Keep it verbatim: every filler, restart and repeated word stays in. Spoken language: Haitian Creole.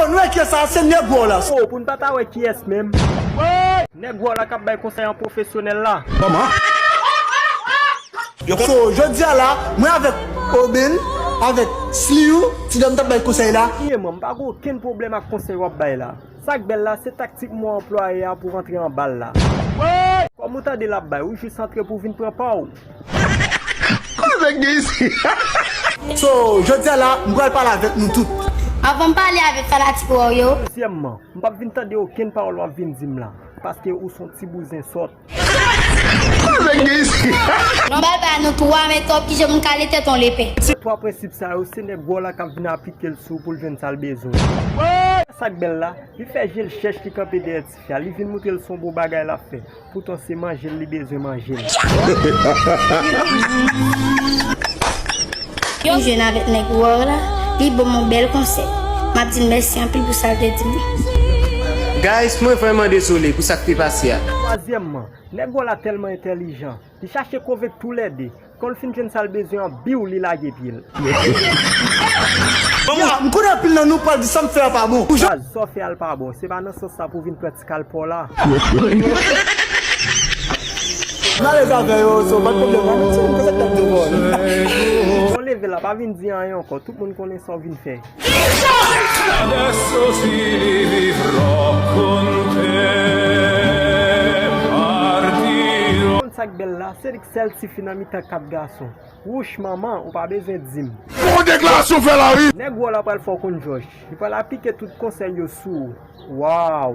Nou wè kiyès sa, se nèg wè w la. Oh, pou n pa ta wè kiyès menm. Nèg wè w la k ap bay konsèy an pwofesyonèl la. Kòman? So, jodi a la, mwen avèk Oben, avèk Sliou, ti dam t ap bay konsèy la. Ye, man, m pa gen okenn pwoblèm ak konsèy w ap bay la. Sa k bèl la, se taktik mwen anplwaye a pou rantre anba l la. Kòm ou tande l ap bay, ou jis antre pou vin pran pa w. Kòman nèg gen isi? So, jodi a la, m pral pale avèk nou tout. Anvan m pale avèk fanatik Warrior. Dezyèmman, m p ap vin tande okenn pawòl w ap vin di m la, paske ou s on ti bouzen sòt. Kòman nèg gen isi? Non, bal pa nou twa, men twòp, kijan m kale tèt on lepe. Se twa prensip sa yo, se nèg wè w la k ap vin aplike l sou pou l jwenn sa l bezwen. Sa k bèl la, li fè je l chèch, li kanpe dèyè tifi a, li vin montre l s on bon bagay l ap fè. Poutan se manje l li bezwen manje l. Yo m jwenn avèk nèg wè w la, li ban m on bèl konsèy. M ap di l mèsi anpil pou sa l te di m. Guys, mwen vrèman dezole pou sa k te pase a. Twazyèmman, nèg wè w la tèlman entèlijan, li chache konvenk toulède. Kan l fin jwenn sa l bezwen an, biw, li lage pye l. Ya, m konnen anpil nan nou pral di sa m fè a pa bon. Baz, sa w fè a l pa bon, se pa nan sans sa pou w vin pran ti kal pa w la. M alèz avè yo, so, pa t pwoblèm, pa t pwoblèm, pa t pwoblèm. Bon, leve la, pa vin di anyen ankò, tout moun konnen sa w vin fè. Adesso si li vivrò con te, partirò. Konn sa k bèl la, se li k sèl tifi nan mitan kat gason. Wouch manman, ou pa bezwen di m. Bon deklarasyon fè la wi. Nèg wè w la pral fè w konn jòj. Li pral aplike tout konsèy yo sou ou. Waw.